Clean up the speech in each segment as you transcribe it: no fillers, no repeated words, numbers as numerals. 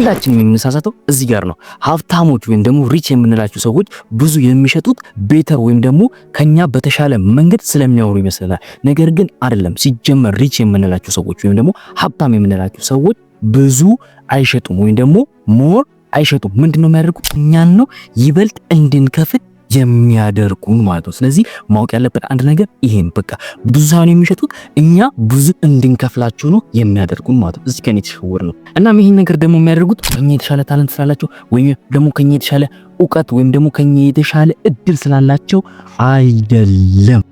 ሁላችንም የምንሳሳተው እዚህ ጋር ነው። ሀብታሞች ወይም ደግሞ rich የምንላቸው ሰዎች ብዙ የሚሸጡት better ወይም ደግሞ ከኛ በተሻለ መንገድ ስለሚያወሩ ይመስለናል። ነገር ግን አይደለም። ሲጀመር rich የምንላቸው ሰዎች ወይም ደግሞ ሀብታም የምንላቸው ሰዎች ብዙ አይሸጡም ወይም ደግሞ more አይሸጡም። ምንድነው የሚያደርጉት? እኛን ነው ይበልጥ እንድንከፍል የሚያደርጉን ማለት ነው። ስለዚህ ማወቅ ያለበት አንድ ነገር ይሄን በቃ ብዙ ሳይሆን የሚሸጡት እኛ ብዙ እንድንከፍላቸው ነው የሚያደርጉን ማለት ነው። እዚህ ከኔ የተሸወር ነው። እናም ይሄን ነገር ደግሞ የሚያደርጉት ከኛ የተሻለ talent ስላላቸው ወይም ደግሞ ከኛ የተሻለ እውቀት ወይም ደግሞ ከኛ የተሻለ እድል ስላላቸው አይደለም።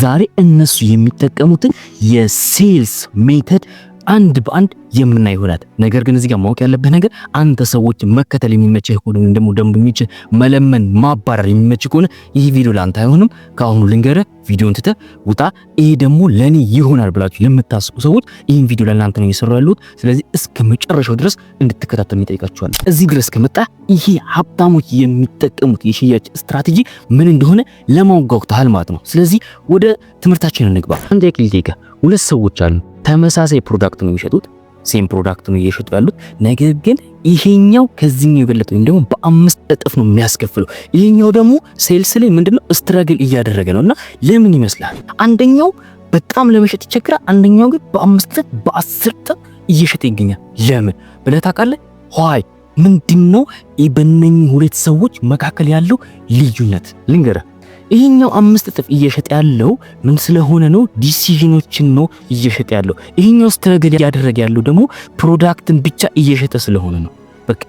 ዛሬ እነሱ የሚጠቀሙትን የ sales method አንድ በአንድ የምናይ ይሆናል። ነገር ግን እዚህ ጋር ማወቅ ያለብህ ነገር አንተ ሰዎች መከተል የሚመችህ ከሆነ ወይም ደግሞ ደንበኞች መለመን ማባረር የሚመችህ ከሆነ ይህ ቪዲዮ ለአንተ አይሆንም። ከአሁኑ ልንገርህ፣ ቪዲዮን ትተህ ውጣ። ይሄ ደግሞ ለኔ ይሆናል ብላችሁ የምታስቡ ሰዎች ይህን ቪዲዮ ለእናንተ ነው እየሰራሁ ያለሁት። ስለዚህ እስከ መጨረሻው ድረስ እንድትከታተሉ እጠይቃችኋለሁ። እዚህ ድረስ ከመጣ ይሄ ሀብታሞች የሚጠቀሙት የሽያጭ ስትራቴጂ ምን እንደሆነ ለማወቅ ጓጉተሃል ማለት ነው። ስለዚህ ወደ ትምህርታችን እንግባ። አንድ ልጠይቅህ። ሁለት ሰዎች አሉ፣ ተመሳሳይ product ነው የሚሸጡት፣ same product ነው እየሸጡ ያሉት። ነገር ግን ይሄኛው ከዚህኛው የበለጠ ወይም ደግሞ በ5 እጥፍ ነው የሚያስከፍለው። ይሄኛው ደግሞ sales ላይ ምንድነው struggle እያደረገ ነው። እና ለምን ይመስላል? አንደኛው በጣም ለመሸጥ ይቸግራል፣ አንደኛው ግን በ5 እጥፍ በ10 እጥፍ እየሸጠ ይገኛል። ለምን ብለህ ታውቃለህ? Why? ምንድነው በእነኚህ ሁለት ሰዎች መካከል ያለው ልዩነት? ልንገርህ። ይሄኛው 5 እጥፍ እየሸጠ ያለው ምን ስለሆነ ነው? Decision ኦችን ነው እየሸጠ ያለው። ይሄኛው struggle እያደረገ ያለው ደግሞ product ን ብቻ እየሸጠ ስለሆነ ነው። በቃ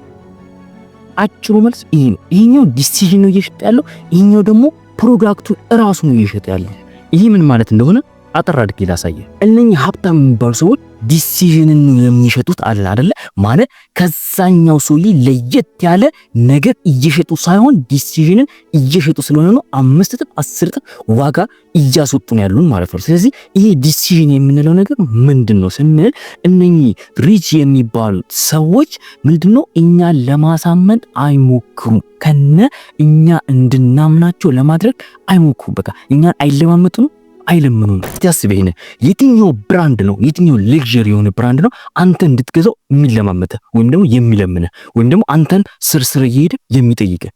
አጭሩ መልስ ይሄ ነው። ይሄኛው decision ነው እየሸጠ ያለው፣ ይሄኛው ደግሞ product ኡን እራሱ ነው እየሸጠ ያለው። ይሄ ምን ማለት እንደሆነ አጠር አድርጌ ላሳየህ። እነኚህ ሀብታም የሚባሉ ሰዎች decision ን ነው የሚሸጡት አለ አይደለ? ማለት ከዛኛው ሰውዬ ለየት ያለ ነገር እየሸጡ ሳይሆን decision ን እየሸጡ ስለሆነ ነው 5 እጥፍ 10 እጥፍ ዋጋ እያስወጡ ነው ያሉን ማለት ነው። ስለዚህ ይሄ decision የምንለው ነገር ምንድን ነው ስንል እነኚህ rich የሚባሉ ሰዎች ምንድነው እኛን ለማሳመን አይሞክሩም። ከነ እኛ እንድናምናቸው ለማድረግ አይሞክሩም። በቃ እኛን አይለማመጡም፣ አይለምኑም። እስቲ አስብ፣ ይሄን የትኛው brand ነው፣ የትኛው luxury የሆነ brand ነው አንተ እንድትገዛው የሚለማመጥህ ወይም ደግሞ የሚለምንህ ወይም ደግሞ አንተን ስር ስር እየሄደ የሚጠይቅህ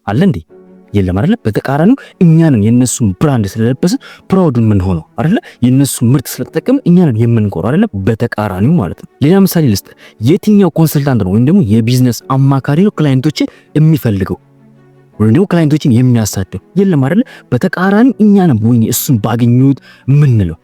አለ እንዴ? የለም አይደለ? በተቃራኒው እኛንን የነሱን brand ስለለበስን proud የምንሆነው አይደለ? የነሱን ምርት ስለተጠቀምን እኛንን የምንኮረው አይደለ? በተቃራኒው ማለት ነው። ሌላ ምሳሌ ልስጥ። የትኛው consultant ነው ወይም ደግሞ የቢዝነስ አማካሪ ነው client ኦችን የሚፈልገው ወይም ደግሞ client ኦችን የሚያሳደው? የለም አይደለ? በተቃራኒ እኛ ነን ወይኔ እሱን ባገኙት የምንለው፣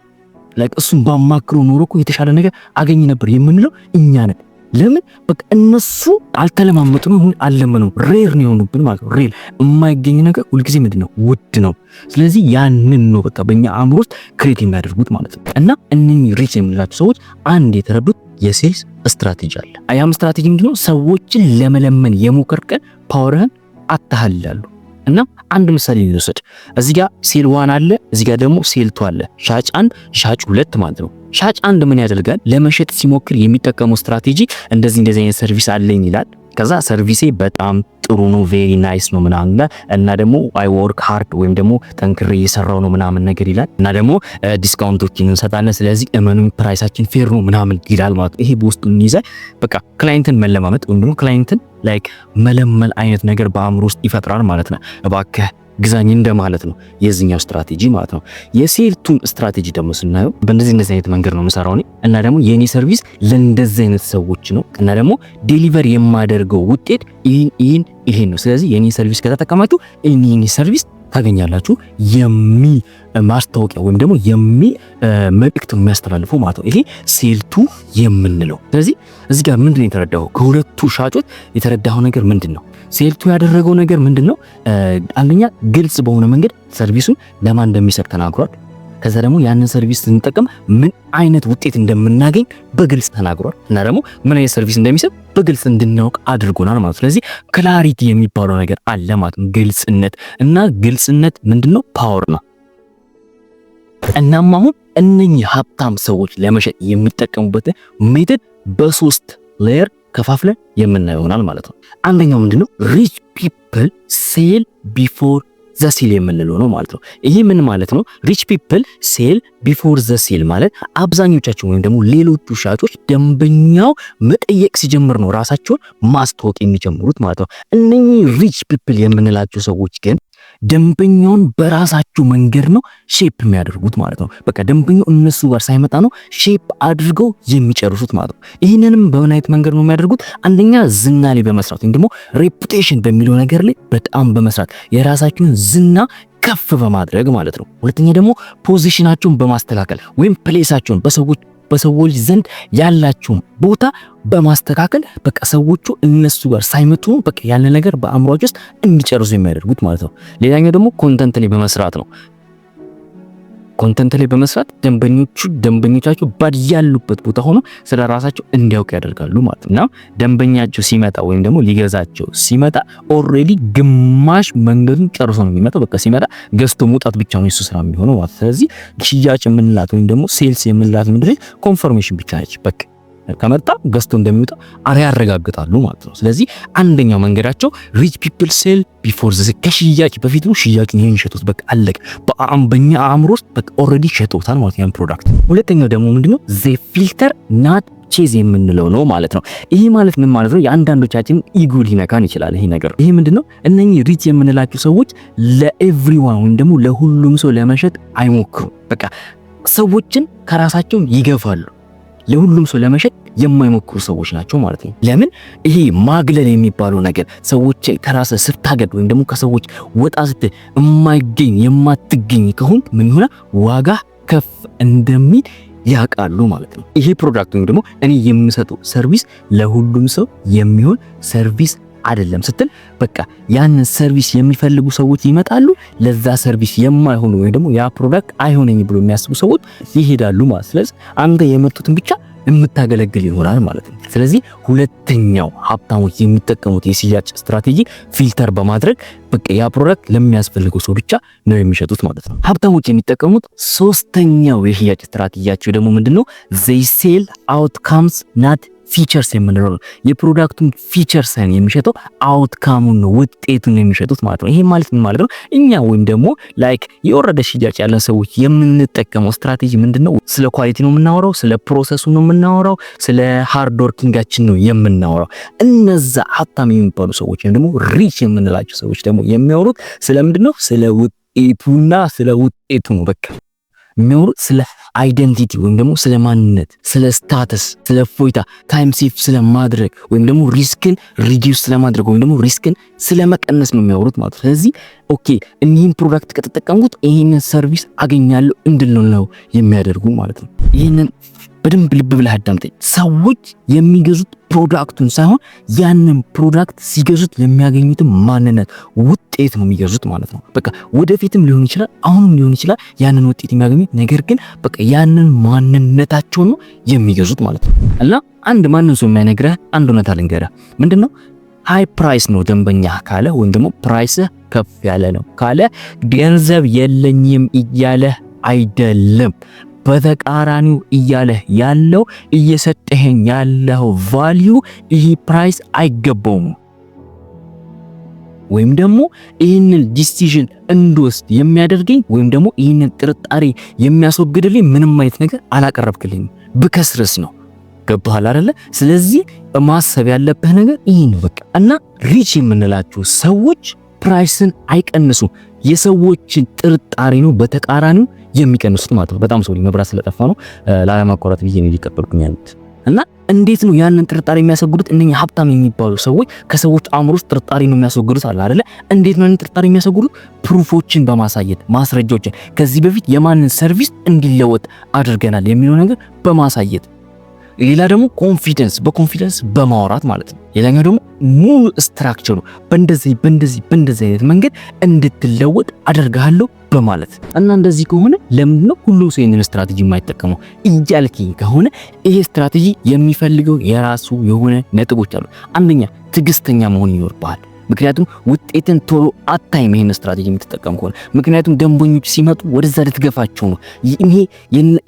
like እሱን ባማክረው ኖሮ እኮ የተሻለ ነገር አገኝ ነበር የምንለው እኛ ነን። ለምን? በቃ እነሱ አልተለማመጡም፣ ይሁን አልለመኑም። Rare ነው የሆኑብን ማለት ነው። Rare የማይገኝ ነገር ሁልጊዜ ምንድን ነው? ውድ ነው። ስለዚህ ያንን ነው በቃ በእኛ አእምሮ ውስጥ create የሚያደርጉት ማለት ነው። እና እነኚህ rich የምንላቸው ሰዎች አንድ የተረዱት የ sales strategy አለ። ያም ስትራቴጂ ምንድነው? ሰዎችን ለመለመን የሞከርክ ቀን power ህን አጥተሃል ይላሉ። እና አንድ ምሳሌ ልውሰድ። እዚህ ጋር sale one አለ፣ እዚህ ጋር ደግሞ sale two አለ። ሻጭ አንድ፣ ሻጭ ሁለት ማለት ነው። ሻጭ አንድ ምን ያደርጋል? ለመሸጥ ሲሞክር የሚጠቀመው ስትራቴጂ እንደዚህ እንደዚህ አይነት service አለኝ ይላል። ከዛ service ኤ በጣም ጥሩ ነው፣ very nice ነው ምናምን እና ደግሞ I work hard ወይም ደግሞ ጠንክሬ እየሰራው ነው ምናምን ነገር ይላል። እና ደግሞ discount ኦችን እንሰጣለን፣ ስለዚህ እመኑኝ price ኣችን fair ነው ምናምን ይላል ማለት ነው። ይሄ በውስጡ ይዘ በቃ client ን መለማመጥ ወይም ደግሞ client ን like መለመን አይነት ነገር በአእምሮ ውስጥ ይፈጥራል ማለት ነው። እባክህ ግዛኝ እንደማለት ነው የዚህኛው ስትራቴጂ ማለት ነው። የ sale two ን strategy ደግሞ ስናየው በእንደዚህ እንደዚህ አይነት መንገድ ነው የምሰራው እኔ፣ እና ደግሞ የኔ service ለእንደዚህ አይነት ሰዎች ነው፣ እና ደግሞ deliver የማደርገው ውጤት ይህን ይህን ይሄን ነው። ስለዚህ የኔ service ከተጠቀማችሁ ይህን ይህን service ታገኛላችሁ የሚል ማስታወቂያ ወይም ደግሞ የሚል መልእክት የሚያስተላልፈው ማለት ነው። ይሄ sale two የምንለው። ስለዚህ እዚህ ጋር ምንድን ነው የተረዳኸው? ከሁለቱ ሻጮች የተረዳኸው ነገር ምንድን ነው? Sale two ያደረገው ነገር ምንድን ነው? አንደኛ ግልጽ በሆነ መንገድ service ኡን ለማን እንደሚሰጥ ተናግሯል። ከዛ ደግሞ ያንን service ስንጠቀም ምን አይነት ውጤት እንደምናገኝ በግልጽ ተናግሯል። እና ደግሞ ምን አይነት service እንደሚሰጥ በግልጽ እንድናውቅ አድርጎናል ማለት ነው። ስለዚህ clarity የሚባለው ነገር አለ ማለት ነው። ግልጽነት፣ እና ግልጽነት ምንድነው? Power ነው። እናም አሁን እነኚህ ሀብታም ሰዎች ለመሸጥ የሚጠቀሙበት method በሶስት layer ከፋፍለን የምናየው ይሆናል ማለት ነው። አንደኛው ምንድነው? Rich people sell before the sale የምንለው ነው ማለት ነው። ይሄ ምን ማለት ነው? Rich people sell before the sale ማለት አብዛኞቻቸው ወይም ደግሞ ሌሎቹ ሻጮች ደንበኛው መጠየቅ ሲጀምር ነው ራሳቸውን ማስተዋወቅ የሚጀምሩት ማለት ነው። እነኚህ rich people የምንላቸው ሰዎች ግን ደንበኛውን በራሳቸው መንገድ ነው shape የሚያደርጉት ማለት ነው። በቃ ደንበኛው እነሱ ጋር ሳይመጣ ነው shape አድርገው የሚጨርሱት ማለት ነው። ይህንንም በምን አይነት መንገድ ነው የሚያደርጉት? አንደኛ ዝና ላይ በመስራት ወይም ደግሞ reputation በሚለው ነገር ላይ በጣም በመስራት፣ የራሳቸውን ዝና ከፍ በማድረግ ማለት ነው። ሁለተኛ ደግሞ position ኣቸውን በማስተካከል ወይም place ኣቸውን፣ በሰዎች ዘንድ ያላቸውን ቦታ በማስተካከል፣ በቃ ሰዎቹ እነሱ ጋር ሳይመጡ በቃ ያለ ነገር በአእምሯቸው ውስጥ እንዲጨርሱ የሚያደርጉት ማለት ነው። ሌላኛው ደግሞ content ላይ በመስራት ነው። Content ላይ በመስራት ደንበኞቻቸው ባሉበት ቦታ ሆኖ ስለ ራሳቸው እንዲያውቅ ያደርጋሉ ማለት ነው። እና ደንበኛቸው ሲመጣ ወይም ደግሞ ሊገዛቸው ሲመጣ already ግማሽ መንገዱን ጨርሶ ነው የሚመጣው። በቃ ሲመጣ ገዝቶ መውጣት ብቻ ነው የሱ ስራ የሚሆነው ማለት። ስለዚህ ሽያጭ የምንላት ወይም ደግሞ sales የምንላት ምንድን confirmation ብቻ ነች። በቃ ከመጣ ገዝቶ እንደሚወጣ ያረጋግጣሉ ማለት ነው። ስለዚህ አንደኛው መንገዳቸው rich people sell before the ከሽያጭ በፊት ነው ሽያጭን የሚሸጡት። በቃ አለቀ። በኛ አእምሮ ውስጥ በቃ already ሸጠውታል ማለት ያን product። ሁለተኛው ደግሞ ምንድነው? They filter, not chase የምንለው ነው ማለት ነው። ይሄ ማለት ምን ማለት ነው? የአንዳንዶቻችን ego ሊነካን ይችላል ይሄ ነገር። ይሄ ምንድነው? እነኚህ rich የምንላቸው ሰዎች ለ everyone ወይም ደግሞ ለሁሉም ሰው ለመሸጥ አይሞክሩም። በቃ ሰዎችን ከራሳቸው ይገፋሉ። ለሁሉም ሰው ለመሸጥ የማይሞክሩ ሰዎች ናቸው ማለት ነው። ለምን? ይሄ ማግለል የሚባለው ነገር፣ ሰዎች ከራስህ ስታገድ ወይም ደግሞ ከሰዎች ወጣ ስትል የማይገኝ የማትገኝ ከሆንክ ምን ይሆናል? ዋጋ ከፍ እንደሚል ያውቃሉ ማለት ነው። ይሄ product ወይም ደግሞ እኔ የምሰጠው service ለሁሉም ሰው የሚሆን service አይደለም ስትል በቃ ያንን service የሚፈልጉ ሰዎች ይመጣሉ። ለዛ service የማይሆኑ ወይም ደግሞ ያ product አይሆነኝም ብሎ የሚያስቡ ሰዎች ይሄዳሉ ማለት። ስለዚህ አንተ የመጡትን ብቻ የምታገለግል ይሆናል ማለት ነው። ስለዚህ ሁለተኛው ሀብታሞች የሚጠቀሙት የሽያጭ ስትራቴጂ filter በማድረግ በቃ ያ product ለሚያስፈልገው ሰው ብቻ ነው የሚሸጡት ማለት ነው። ሀብታሞች የሚጠቀሙት ሶስተኛው የሽያጭ ስትራቴጂያቸው ደግሞ ምንድነው? They sell outcomes, not features የምንለው ነው። የ product ኡን feature ሳይሆን የሚሸጠው outcome ኡን ነው፣ ውጤቱን ነው የሚሸጡት ማለት ነው። ይሄ ማለት ምን ማለት ነው? እኛ ወይም ደግሞ like የወረደ ሽያጭ ያለን ሰዎች የምንጠቀመው ስትራቴጂ ምንድነው? ስለ quality ነው የምናወራው፣ ስለ process ኡ ነው የምናወራው፣ ስለ hard working ኣችን ነው የምናወራው። እነዛ ሀብታም የሚባሉ ሰዎች ወይም ደግሞ rich የምንላቸው ሰዎች ደግሞ የሚያወሩት ስለምንድን ነው? ስለ ውጤቱና ስለ ውጤቱ ነው በቃ የሚያወሩት፣ ስለ identity ወይም ደግሞ ስለ ማንነት፣ ስለ status፣ ስለ እፎይታ፣ time save ስለማድረግ ወይም ደግሞ risk ን reduce ስለማድረግ ወይም ደግሞ risk ን ስለመቀነስ ነው የሚያወሩት ማለት ነው። ስለዚህ okay እኒህን product ከተጠቀምኩት ይህንን service አገኛለሁ እንድል ነው የሚያደርጉ ማለት ነው። ይህንን በደንብ ልብ ብለህ አዳምጠኝ። ሰዎች የሚገዙት product ኡን ሳይሆን ያንን product ሲገዙት የሚያገኙትን ማንነት፣ ውጤት ነው የሚገዙት ማለት ነው። በቃ ወደፊትም ሊሆን ይችላል፣ አሁንም ሊሆን ይችላል ያንን ውጤት የሚያገኙት፣ ነገር ግን በቃ ያንን ማንነታቸውን ነው የሚገዙት ማለት ነው። እና አንድ ማንም ሰው የማይነግርህ አንድ እውነት ልንገርህ። ምንድነው? High price ነው ደንበኛ ካለ ወይም ደግሞ price ከፍ ያለ ነው ካለ ገንዘብ የለኝም እያለ አይደለም። በተቃራኒው እያለህ ያለው እየሰጠኸኝ ያለው value ይህ price አይገባውም ወይም ደግሞ ይህንን decision እንድወስድ የሚያደርገኝ ወይም ደግሞ ይህንን ጥርጣሬ የሚያስወግድልኝ ምንም አይነት ነገር አላቀረብክልኝም። ብከስርስ ነው። ገብቶሃል አይደለ? ስለዚህ ማሰብ ያለብህ ነገር ይህ ነው በቃ። እና rich የምንላቸው ሰዎች price ን አይቀንሱም። የሰዎችን ጥርጣሬ ነው በተቃራኒው የሚቀንሱት ማለት ነው። በጣም sorry፣ መብራት ስለጠፋ ነው ላለማቋረጥ ብዬ ነው እየቀጠልኩኝ ያሉት። እና እንዴት ነው ያንን ጥርጣሬ የሚያስወግዱት? እነኛ ሀብታም የሚባሉ ሰዎች ከሰዎች አእምሮ ውስጥ ጥርጣሬ ነው የሚያስወግዱት አለ አይደለ? እንዴት ነው ያንን ጥርጣሬ የሚያስወግዱት? Proof ኦችን በማሳየት፣ ማስረጃዎችን፣ ከዚህ በፊት የማንን service እንዲለወጥ አድርገናል የሚለው ነገር በማሳየት፣ ሌላ ደግሞ confidence በ confidence በማውራት ማለት ነው። ሌላኛው ደግሞ ሙሉ structure ኡ በእንደዚህ በእንደዚህ በእንደዚህ አይነት መንገድ እንድትለወጥ አደርግሃለሁ በማለት። እና እንደዚህ ከሆነ ለምንድን ነው ሁሉም ሰው ይህንን ስትራቴጂ የማይጠቀመው እያልከኝ ከሆነ ይሄ ስትራቴጂ የሚፈልገው የራሱ የሆነ ነጥቦች አሉ። አንደኛ ትዕግስተኛ መሆን ይኖርብሃል። ምክንያቱም ውጤትን ቶሎ አታይም ይሄን ስትራቴጂ የምትጠቀም ከሆነ። ምክንያቱም ደንበኞች ሲመጡ ወደዛ ልትገፋቸው ነው።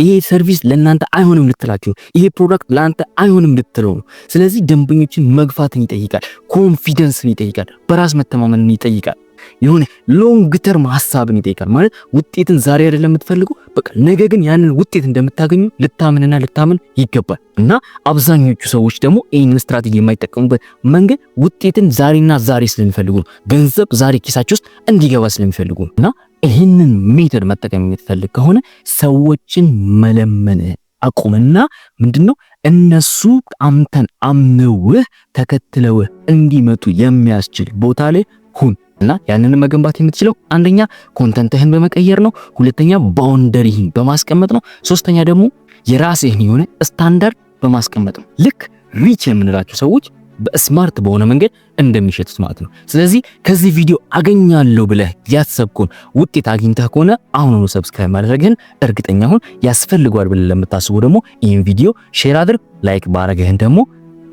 ይሄ service ለእናንተ አይሆንም ልትላቸው ነው። ይሄ product ለአንተ አይሆንም ልትለው ነው። ስለዚህ ደንበኞችን መግፋትን ይጠይቃል፣ confidence ን ይጠይቃል፣ በራስ መተማመንን ይጠይቃል። የሆነ long term ሀሳብን ይጠይቃል። ማለት ውጤትን ዛሬ አይደለም የምትፈልገው፣ በቃ ነገ ግን ያንን ውጤት እንደምታገኙ ልታምንና ልታምን ይገባል። እና አብዛኞቹ ሰዎች ደግሞ ይህንን ስትራቴጂ የማይጠቀሙበት መንገድ ውጤትን ዛሬና ዛሬ ስለሚፈልጉ ነው። ገንዘብ ዛሬ ኪሳቸው ውስጥ እንዲገባ ስለሚፈልጉ ነው። እና ይህንን method መጠቀም የምትፈልግ ከሆነ ሰዎችን መለመን አቁምና ምንድነው እነሱ አንተን አምነውህ ተከትለውህ እንዲመጡ የሚያስችል ቦታ ላይ ሁን። እና ያንን መገንባት የምትችለው አንደኛ content ህን በመቀየር ነው። ሁለተኛ boundary ህን በማስቀመጥ ነው። ሶስተኛ ደግሞ የራስህን የሆነ ስታንዳርድ በማስቀመጥ ነው። ልክ rich የምንላቸው ሰዎች በ smart በሆነ መንገድ እንደሚሸጡት ማለት ነው። ስለዚህ ከዚህ ቪዲዮ አገኛለሁ ብለህ ያሰብከውን ውጤት አግኝተህ ከሆነ አሁኑኑ subscribe ማድረግህን እርግጠኛ ሁን። ያስፈልገዋል ብለህ ለምታስቡ ደግሞ ይህን ቪዲዮ share አድርግ፣ like ማድረግህን ደግሞ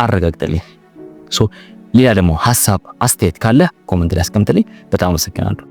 አረጋግጥልኝ። So ሌላ ደግሞ ሀሳብ አስተያየት ካለ comment ላይ አስቀምጥልኝ። በጣም አመሰግናለሁ።